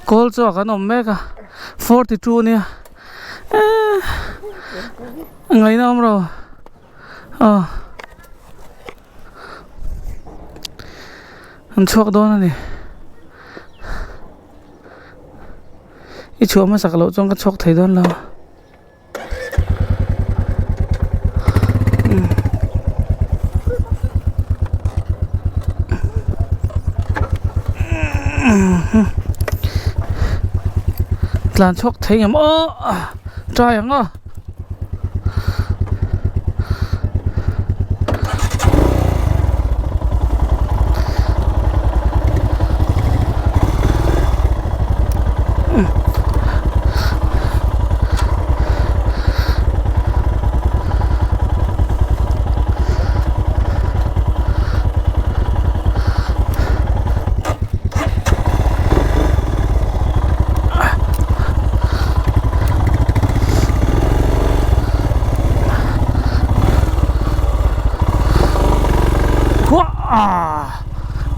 Kawl chu ah kan awm mek a 42 ania eee ngaihna awm lo aw an chhuak dawn a ni i chhuah hmasak loh chuan ka chhuak thei dawn lo. Tlan chhuak thei ngem aw try ang aw.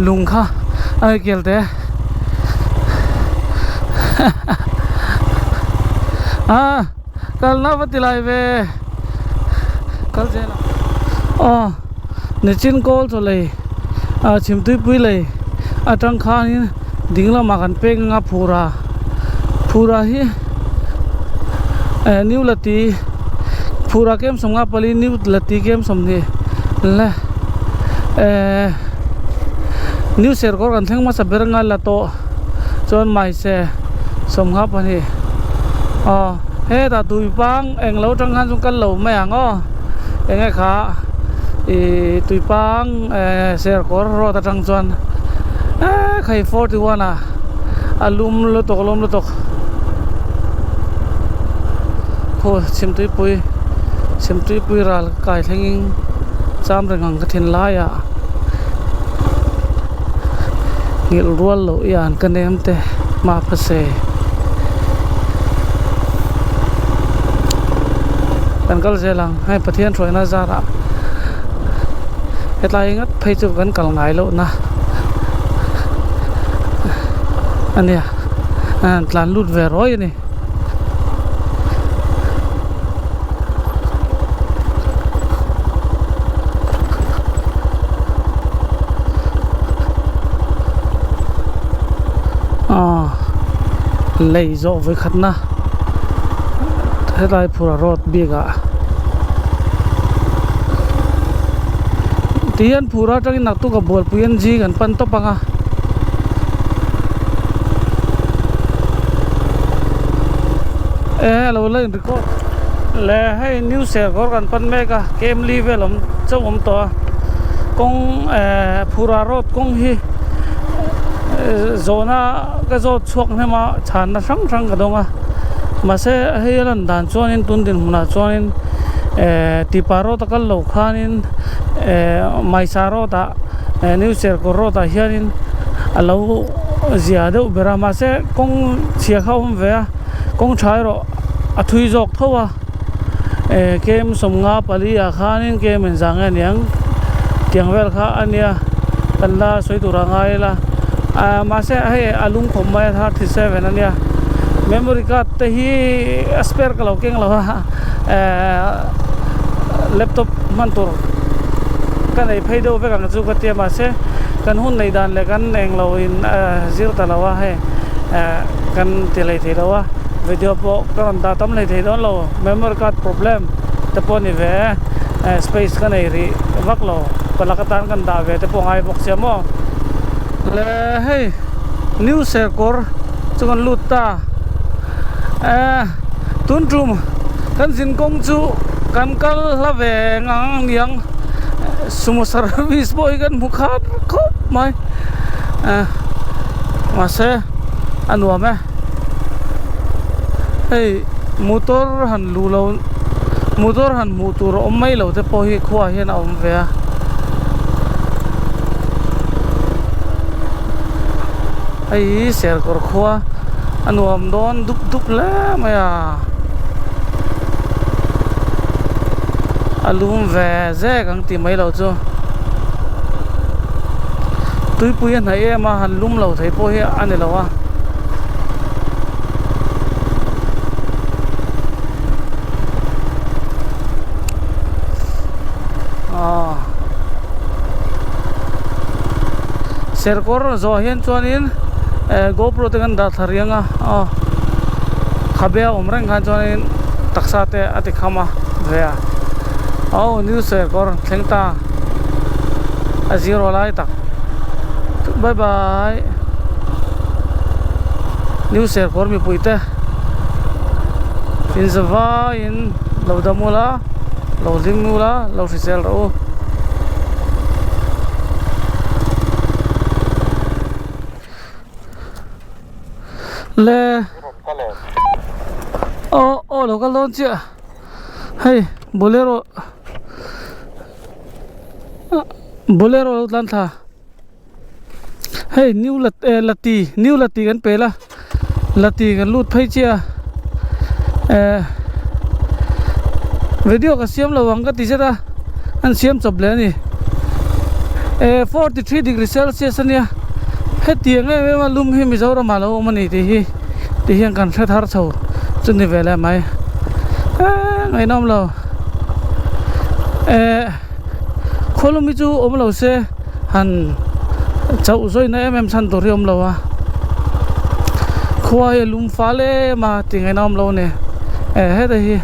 Lung kha a kel te a kal na va ti lai ve kal zel a aw nichin kawl chaw lei ah chhimtuipui lei atang khanin ding lamah kan pek anga phura phura hi eh new lati phura kem sawmnga pali new lati kem sawmhnih le eh new serkawr kan thleng hmasa ber anga la tawh chuan mahse sawmnga pahnih aw hetah tuipang englo atang khan chu kal lo mai ang aw enge kha ih tuipang eh serkawr road atang chuan eee khai 41 ah a lum lutuk a lum lutuk khu chhimtuipui chhimtuipui ral kai thlengin cham reng ang ka thin laiah nghilh rual loh hian ka nem te hma phase kan kal zel ang hei Pathian hruaina zarah hetlai ngat phei chu kan kal ngai loh na a nia tlan lut ve ruai a ni. Aw lei zawh vawikhat na helai phura road bik ah ti hian phura atangin naktuk a bualpui an zing an pan tawp ang a. E lo la in record le hei new serkawr kan pan mek a kemli vel awm chauh awm tawh a kawng ehh phura road kawng hi zawhna ka zawt chhuak hnem a chhanna hrang hrang ka dawng a mahse hei a lan dan chuanin tun dinhmunah chuanin ehh tipa road a kal loh khanin ehh maisa road ah new serkawr road ah hianin a lo zia deuh ber a mahse kawng chhia kha a awm ve a kawng tha erawh a thui zawk tho a eh kem sawmnga pali ah khanin kem in zah nge aniang tiang vel kha a nia kan la sawi tur a ngai ila ah mahse hei a lung khawp mai a 37 a nia memory card te hi a spare ka lo keng lo a eh laptop hman tur ka nei phei deuh vek ang chu ka tia mahse kan hun neih dan leh kan englo in zir ta lo a hei eh kan ti hlei thei lo a video pawh ka rawn dah tam hlei thei dawn lo memory card problem te pawh a ni ve e space ka nei rih vak lo palak atan kan dah ve te pawh a ngai bawk sia maw le hei new serkawr chu kan lut ta eh tun tum kan zin kawng chu kan kal hla ve ngang aniang sumo service pawh hi kan hmu khat khawp mai eh mahse a nuam e hei motor han luh lo motor han hmuh tur a awm mai lo te pawh hi khuaah hian a awm ve a hei hi serkawr khua a nuam dawn dup dup hle mai a. A lum ve zek ang tih mai lo chu tuipui a hnaih em a han lum lo thei pawh hi a ni lo a. Serkawr zawh hian chuanin eh GoPro te kan dah thla riang a aw khabe a awm reng khan chuanin taksa te a ti kham a ve a aw new Serkawr thleng ta a zero lai tak bye bye new Serkawr mipui te inzavaiin lo dam ula lo hlim ula lo hrisel rawh u. Le aw aw lo kal dawn chiah hei bolero bolero lo tlan thla hei new lat eh lati new lati kan pel a lati kan lut phei chiah a eh video ka siam lo ang ka ti zet a an siam chawp leh a ni eh 43 degree celsius a nia hetiang em em a lum hi Mizoram ah lo awm a ni tih hi tih hian kan hre thar chho chu ni ve leh mai eh ngaihnawm lo eh khawlum hi chu awm lo se han chauh zawina em em chhan tur hi awm lo a khua hi a lum fal em a tih ngaihna awm lo a ni eh heta hi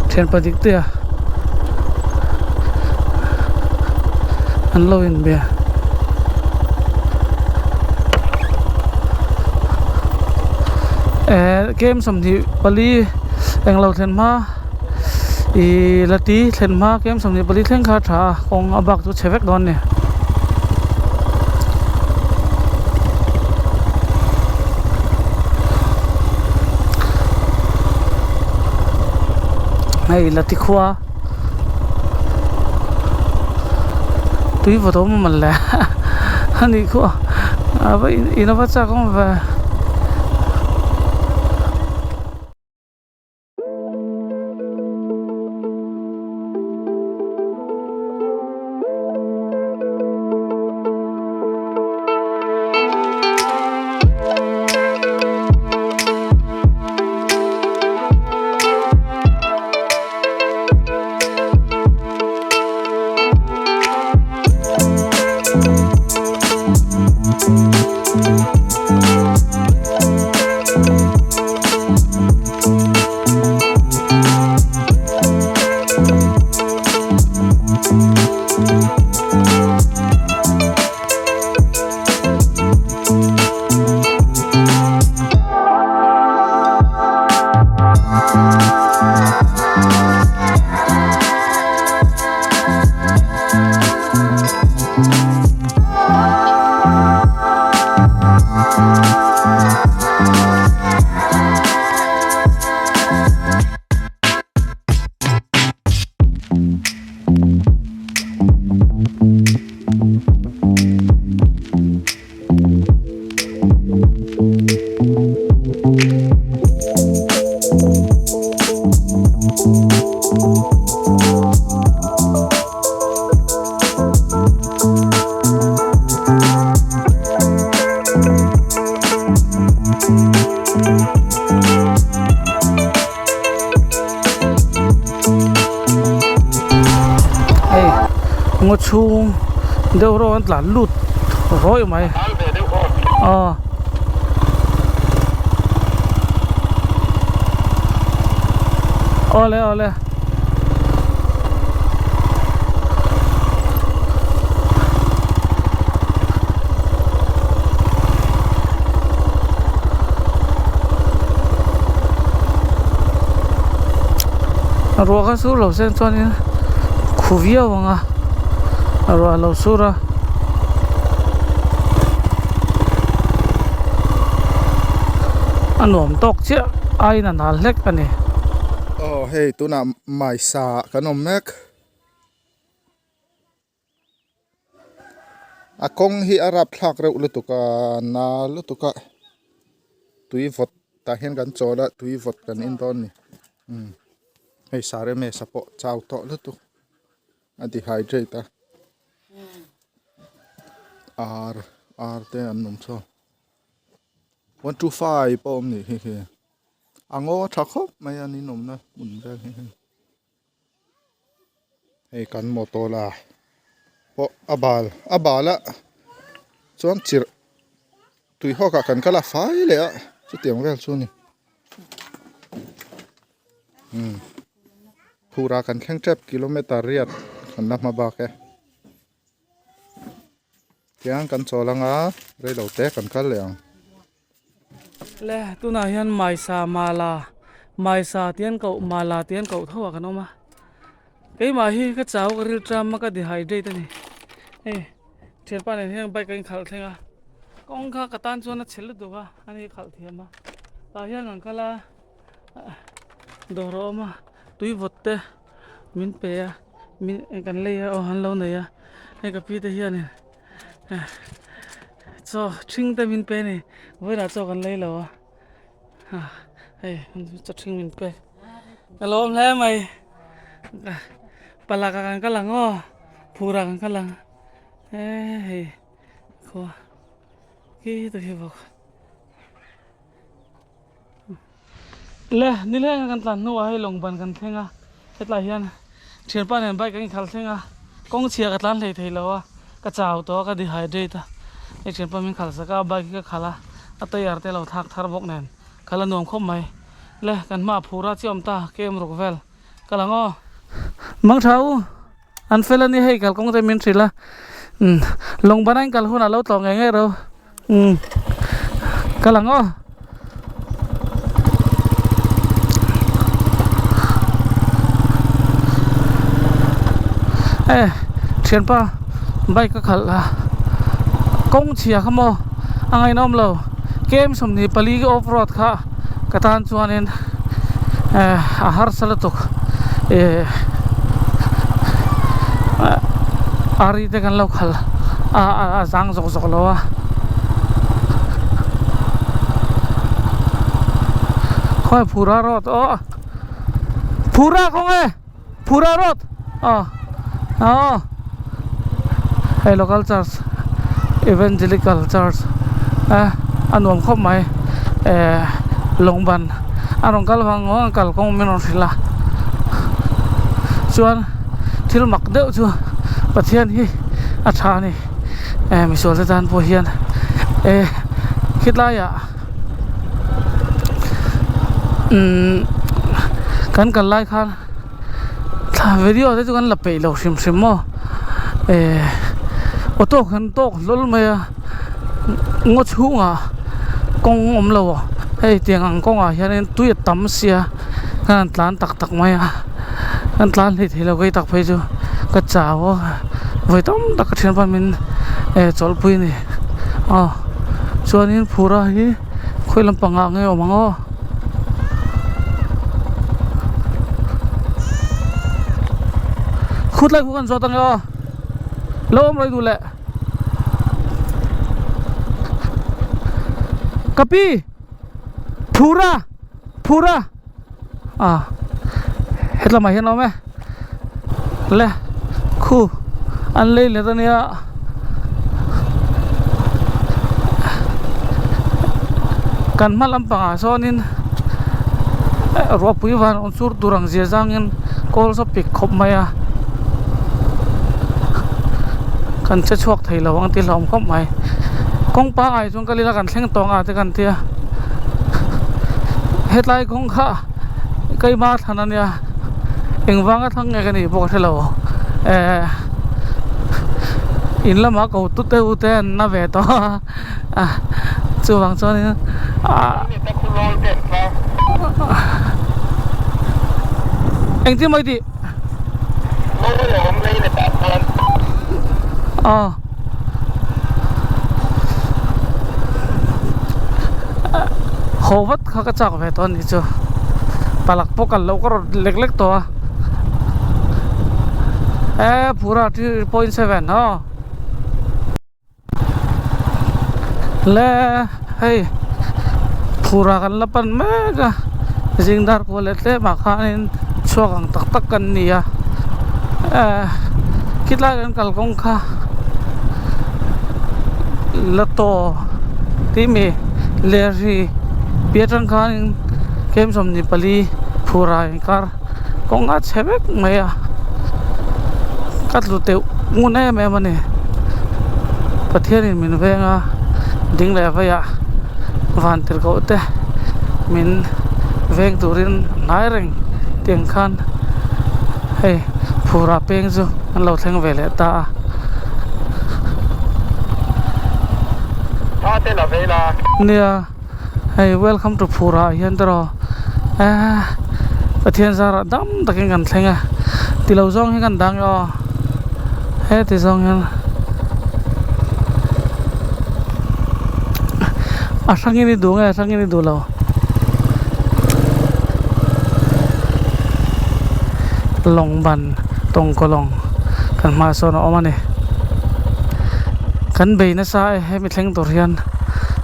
thian pahnih te a an lo inbia. Eh kem 24 englo thlen hma Ihh la ti thlen hma kem 24 thleng kha a tha a kawng a bak chu chhe vek dawn a ni. Hei la ti khua tui vawt awm a le a nih khuh a va in a va chak awm ve. Hei ngaw chhung deuh rawng an tlan lut rawih mai aw awle awle. Ruah kha sur lo sen chuanin khu viau ang a ruah a lo sur a. A nuam tawk chiah aiin a nal hlek a ni. Aw hei tunah maisa kan awm mek. A kawng hi a rap thlak reuh lutuk a na lutuk a tui vawt tah hian kan chawl a tui vawt kan in dawn a ni umm hei sar em em pawh chau tawh lutuk a dehydrate a ar ar te an awm chhuak 125 pawh a awm nih hi khi a ngaw tha khawp mai a ninawmna hmun vel hi hei. Hei kan motor la pawh a bal a bal a. Chuan chirh tui hawk ah kan kal a fai leh a chutiang vel chu a ni. Umm phurah kan thleng tep kilometer riat kan la hma bak e. Tiang kan chawl anga reilo te kan kal leh ang. Le tunah hian Maisa Mala Maisa tih an koh Mala tih an koh tho ah kan awm a keimah hi ka chau ka ril tram a ka dehydrate a ni hei thianpa nen hian bike a inkhalh thleng a kawng kha ka tan chuan a chhe lutuk a ani khalh thiam a tah hian kan kal a dawr a awm a tui vawt te min pe a min kan lei a aw an lo nei a hei ka pi te hianin. Chaw ṭhing te min pe a ni vawiinah chaw kan lei lo a hei chaw ṭhing min pe ka lawm hle mai palak ah kan kal ang aw phur ah kan kal ang hei khua khi te khi bawk. Le nileng a kan tlan hnuah hei lawng ban kan thleng a hetlai hian thianpa nen bike kan inkhalh thleng a kawng chhia ka tlan hlei thei lo a ka chau tawh a ka dehydrate a hei thianpa min khalh sak a bike hi ka khalh a a tyre te a lo thlak thar bawk nen khalh a nuam khawp mai le kan hmaah phur a chiah awm ta kem ruk vel ka lang aw. Mang tha u an fel a ni hei kalkawng te min hrilh a umm lawng ban a inkal hunah lo tlawh ngei ngei ro. Umm kal ang aw. E thianpa bike a khalh a kawng chhia kha maw a ngainawm lo kem 24 off road kha ka tan chuanin eh a harsa lutuk eh ari te kan lo khalh a a zang zawk zawk lo a khawi phura road aw phura kawng e phura road aw aw hei local church evangelical church a a nuam khawp mai eh lawng ban a rawn kal vang vang a kalkawng min rawn hrilh a chuan thil mak deuh chu Pathian hi a tha a ni eh misual te tan pawh hian eh khitlaiah umm kan kal lai khan thla video te chu kan la peih lo hrim hrim maw eh auto kan tawk hlawl mai a ngaw chhungah kawng awm lo hei tiang ang kawngah hianin tui a tam sia kan han tlan tak tak mai a kan tlan hlei thei lo kei tak phei chu ka chau a vawi tam tak ka thianpa min eh chawlhpui a ni aw chuanin phura hi khawi lampangah nge awm ang aw. Khutlai khu kan zawt ange aw lo awm rei duh leh ka pi phura phura a hetlamah hian a awm e le khu an lei let ania kan hma lampangah sawnin ruahpui van awm sur tur ang zia zangin kawl saw pik khawp mai a kan che chhuak thei lo ang tih hlauhawm khawp mai kawng pangai chuan kal ila kan thleng tawh ang a te kan tia hetlai kawng kha keima thlan ania engvanga thlang nge ka nih pawh ka hre lo eh in lamah ko tute u te an na ve tawh a a chuvang chuanin ah engtin maw i tih aw haw vat kha ka chak ve tawh a nih chu palak pawh kal loh ka rawn lek lek tawh a e phura 3.7 aw le hei phura kan la pan mek a zing dar kual leh tlem ah khanin chhuak ang tak tak kan ni a eh khitlai kan kalkawng kha la taw tih mi lerhi pi atang khanin kem 24 phura inkar kawng a chhe vek mai a ka tlu teuh ngun em em a ni. Pathianin min veng a ding leh veiah van tirhkoh te min veng turin hnai reng tiang khan hei phura peng chu an lo thleng ve leh ta a. Nia hei welcome to phura ah hian tiraw ehh Pathian zarah dam takin kan thleng a tilo zawng hi kan dang e aw heti zawng hian a hrangin i duh nge a hrangin i duh lo lawng ban tawngkaw lawng kan hmaah sawn a awm a ni kan bei nasa e hemi thleng tur hian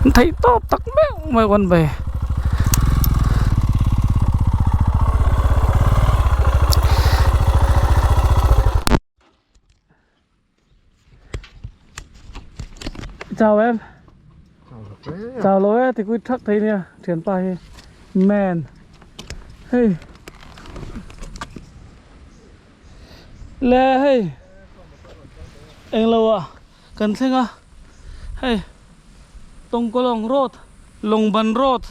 an theih tawp tak meuh meuh kan bei. Chào em Chào lo e thì cứ thắc thấy nè Thiền pa hi Man Hey Le hei Englo ah kan thleng a hei Tawngkawlawng road Lawngban road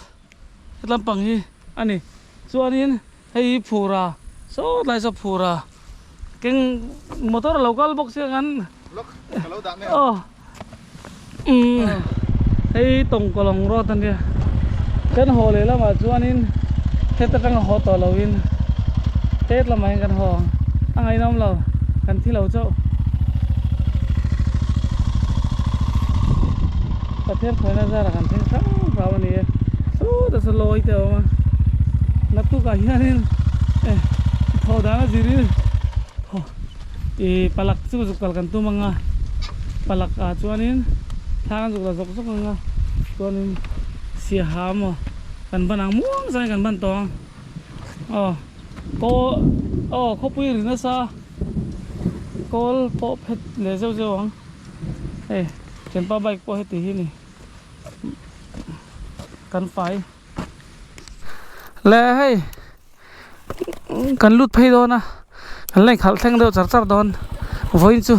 hetlam pang hi a ni chuanin hei hi phura saw tlai saw phura keng motor a lo kal bawk sia khan aw umm hei Tawngkawlawng road a nia kan haw leh lamah chuanin heta tanga haw tawh loin het lamah hian kan haw ang a ngaihnawm lo kan thi lo chauh. Pathian khawihnaa zarah kan thleng hrang hrang a ni e sawtah saw lawi te a awm a naktukah hianin eh thaw dan a zirin thaw ih palak chu zuk kal kan tum ang a palak ah chuanin thla kan zuk la zawk zawk ang a chuanin siaha maw kan ban ang muang zangin kan ban tawh ang aw kaw aw khawpui ri nasa kawl pawh phet leh zeuh zeuh ang. Hei thianpa bike pawh heti hi ni kan fai le hei kan lut phei dawn a kan la inkhalh thleng deuh char char dawn vawiin chu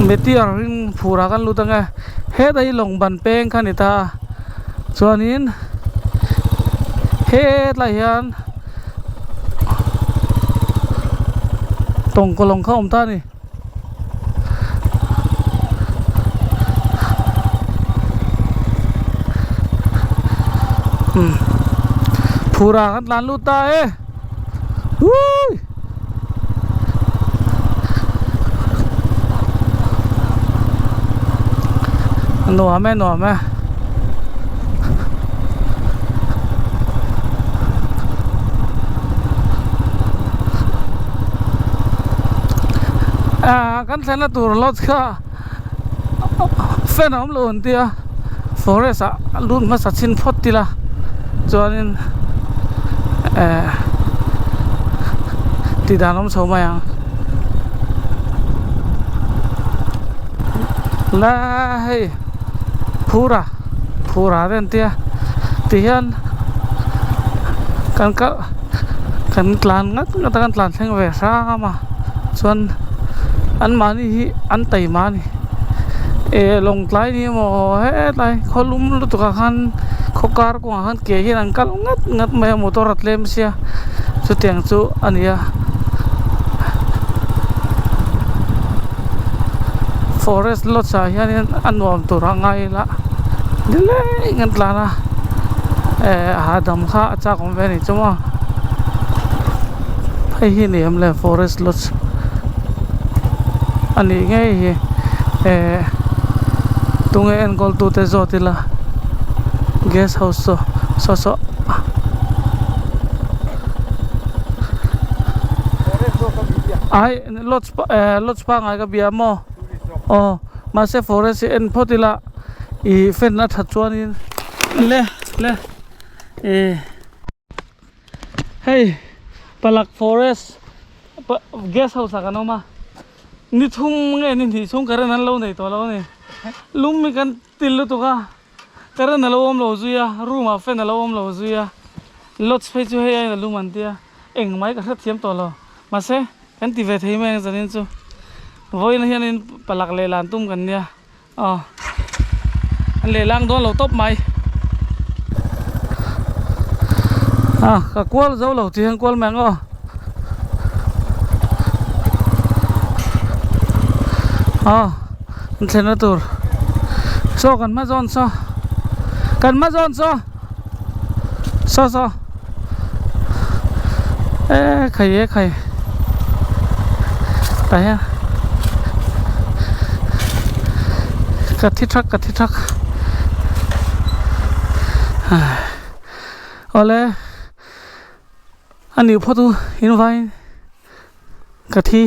meteor ring phur ah kan lut ang e hetah hi lawng ban peng kha a ni ta a chuanin hetlai hian tawngkaw lawng kha a awm ta a ni. Umm phura kan tlan lut ta e wuii nuam e nuam e. Ah kan thlenna tur lodge kha fan a awm lo an tia forest ah lut hmasa chhin phawt tila chuanin eh tih dan awm chho mai ang la hei phura phura te an tia tihian kan kal kan tlan ngat ngat a kan tlan thleng ve hram a chuan an mahni hi an taima a ni eh lawngtlai ni emaw hetlai khawlum lutuk ah khan khaw kar kawngah khan ke hian an kal ngat ngat mai a motor a tlem sia chutiang chu a ni a forest lodge ah hianin a nuam tur a ngai ila nileng an tlan a eh hahdam kha a chak awm ve a ni chu maw hei hi ni em le forest lodge a nih ngei hi eh tunge enkawl tute zawt ila guest house saw saw saw. Ai lodge eh lodge pangngai ka bia maw aw mahse forest hi en phawt ila ih fan a that chuanin le le ih hei palak forest guest house ah kan awm a ni thum nge ni hnih chhung current an lo nei tawh lo a ni lum hi kan til lutuk a. Current a lo awm lo zui a, room ah fan a lo awm lo zui a, lodge phei chu hei aiin a lum an tia, engmai ka hrethiam tawh lo. Mahse, kan ti ve thei mai ang zanin chu. Vawiin hianin palak lehlan tum kan nia aw an lehlang dawn lo tawp mai a ka kual zo lo tih hian kual mai ang aw aw an thlenna tur saw kan hma zawn saw kan hma zawn saw saw saw e khai e khai tah hian ka thi thak ka thi thak awle a nih phawt u in vai ka thi.